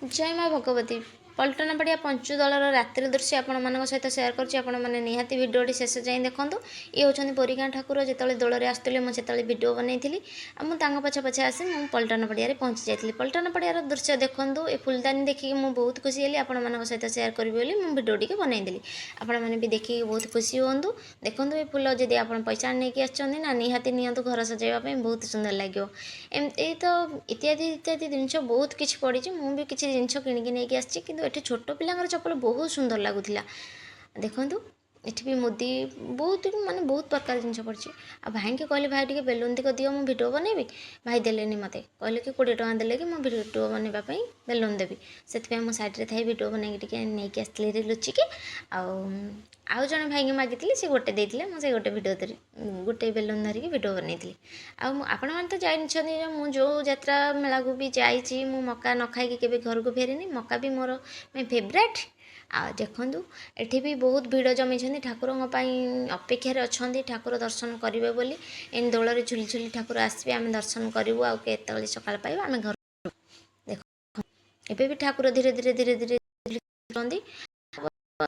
ଜୟ ମା ଭଗବତୀ। ପଲଟନ ପଡ଼ିଆ ପଞ୍ଚୁଦୋଳର ରାତ୍ରି ଦୃଶ୍ୟ ଆପଣମାନଙ୍କ ସହିତ ସେୟାର କରୁଛି। ଆପଣମାନେ ନିହାତି ଭିଡ଼ିଓଟି ଶେଷ ଯାଏଁ ଦେଖନ୍ତୁ। ଇଏ ହେଉଛନ୍ତି ବୋରିଗାଁ ଠାକୁର। ଯେତେବେଳେ ଦୋଳରେ ଆସୁଥିଲେ, ମୁଁ ସେତେବେଳେ ଭିଡ଼ିଓ ବନେଇଥିଲି ଆଉ ମୁଁ ତାଙ୍କ ପଛେ ପଛେ ଆସି ମୁଁ ପଲଟନ ପଡ଼ିଆରେ ପହଞ୍ଚି ଯାଇଥିଲି। ପଲଟନ ପଡ଼ିଆର ଦୃଶ୍ୟ ଦେଖନ୍ତୁ। ଏ ଫୁଲଦାନୀ ଦେଖିକି ମୁଁ ବହୁତ ଖୁସି ହେଲି। ଆପଣମାନଙ୍କ ସହିତ ସେୟାର କରିବି ବୋଲି ମୁଁ ଭିଡ଼ିଓ ଟିକେ ବନେଇଦେଲି। ଆପଣମାନେ ବି ଦେଖିକି ବହୁତ ଖୁସି ହୁଅନ୍ତୁ। ଦେଖନ୍ତୁ ଏ ଫୁଲ, ଯଦି ଆପଣ ପଇସା ନେଇକି ଆସିଛନ୍ତି ନା, ନିହାତି ନିଅନ୍ତୁ। ଘର ସଜାଇବା ପାଇଁ ବହୁତ ସୁନ୍ଦର ଲାଗିବ। ଏମିତି ତ ଇତ୍ୟାଦି ଇତ୍ୟାଦି ଜିନିଷ ବହୁତ କିଛି ପଡ଼ିଛି। ମୁଁ ବି କିଛି ଜିନିଷ କିଣିକି ନେଇକି ଆସିଛି, କିନ୍ତୁ ଏଠି ଛୋଟ ପିଲାଙ୍କର ଚପଲ ବହୁତ ସୁନ୍ଦର ଲାଗୁଥିଲା। ଦେଖନ୍ତୁ, ଏଠି ବି ମୁଦି ବହୁତ, ମାନେ ବହୁତ ପ୍ରକାର ଜିନିଷ ପଡ଼ିଛି। ଆଉ ଭାଇଙ୍କି କହିଲି, ଭାଇ, ଟିକେ ବେଲୁନ୍ ତିକ ଦିଅ, ମୁଁ ଭିଡ଼ିଓ ବନେଇବି। ଭାଇ ଦେଲେନି ମୋତେ। କହିଲେ କି 20 ଟଙ୍କା ଦେଲେ କି ମୁଁ ଭିଡ଼ିଓ ବନେଇବା ପାଇଁ ବେଲୁନ୍ ଦେବି। ସେଥିପାଇଁ ମୁଁ ସାଇଡ଼୍ରେ ଥାଇ ଭିଡ଼ିଓ ବନେଇକି ଟିକେ ନେଇକି ଆସିଥିଲି ଲୁଚିକି। ଆଉ ଆଉ ଜଣେ ଭାଇକି ମାଗିଥିଲି, ସେ ଗୋଟେ ଦେଇଥିଲେ। ମୁଁ ସେ ଗୋଟେ ଭିଡ଼ିଓ ଧରି, ଗୋଟେ ବେଲୁନ୍ ଧରିକି ଭିଡ଼ିଓ ବନେଇଥିଲି। ଆଉ ମୁଁ, ଆପଣମାନେ ତ ଜାଣିଛନ୍ତି ଯେ ମୁଁ ଯେଉଁ ଯାତ୍ରା ମେଳାକୁ ବି ଯାଇଛି, ମୁଁ ମକା ନ ଖାଇକି କେବେ ଘରକୁ ଫେରିନି। ମକା ବି ମୋର ଫେଭରାଇଟ୍। ଆଉ ଦେଖନ୍ତୁ, ଏଠି ବି ବହୁତ ଭିଡ଼ ଜମିଛନ୍ତି। ଠାକୁରଙ୍କ ପାଇଁ ଅପେକ୍ଷାରେ ଅଛନ୍ତି ଠାକୁର ଦର୍ଶନ କରିବେ ବୋଲି। ଏମିତି ଦୋଳରେ ଝୁଲି ଝୁଲି ଠାକୁର ଆସିବେ, ଆମେ ଦର୍ଶନ କରିବୁ। ଆଉ କେତେବେଳେ ସକାଳ ପାଇବ, ଆମେ ଘର। ଦେଖ, ଏବେ ବି ଠାକୁର ଧୀରେ ଧୀରେ ଧୀରେ ଧୀରେ ଝୁଲୁଛନ୍ତି।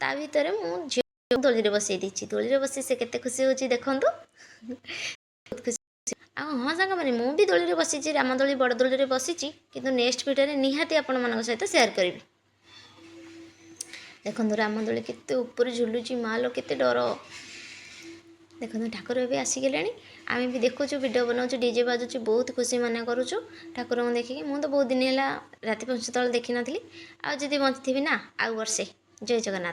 ତା ଭିତରେ ମୁଁ ଝିଅ ଦୋଳିରେ ବସେଇ ଦେଇଛି। ଦୋଳିରେ ବସି ସେ କେତେ ଖୁସି ହେଉଛି ଦେଖନ୍ତୁ, ବହୁତ ଖୁସି। ଆଉ ହଁ ସାଙ୍ଗମାନେ, ମୁଁ ବି ଦୋଳିରେ ବସିଛି। ରାମଦୋଳି, ବଡ଼ ଦୋଳିରେ ବସିଛି, କିନ୍ତୁ ନେକ୍ସଟ ଭିଡ଼ିଓରେ ନିହାତି ଆପଣମାନଙ୍କ ସହିତ ସେୟାର କରିବି। ଦେଖନ୍ତୁ, ରାମଦୋଳି କେତେ ଉପରେ ଝୁଲୁଛି। ମାଲୋ, କେତେ ଡର! ଦେଖନ୍ତୁ, ଠାକୁର ଏବେ ଆସିଗଲେଣି। ଆମେ ବି ଦେଖୁଛୁ, ଭିଡ଼ିଓ ବନାଉଛୁ, ଡିଜେ ବାଜୁଛି, ବହୁତ ଖୁସି ମନେ କରୁଛୁ ଠାକୁରଙ୍କୁ ଦେଖିକି। ମୁଁ ତ ବହୁତ ଦିନ ହେଲା ରାତି ପଞ୍ଚୁଦୋଳ ଦେଖିନଥିଲି। ଆଉ ଯଦି ବଞ୍ଚିଥିବି ନା ଆଉ ବର୍ଷେ। ଜୟ ଜଗନ୍ନାଥ।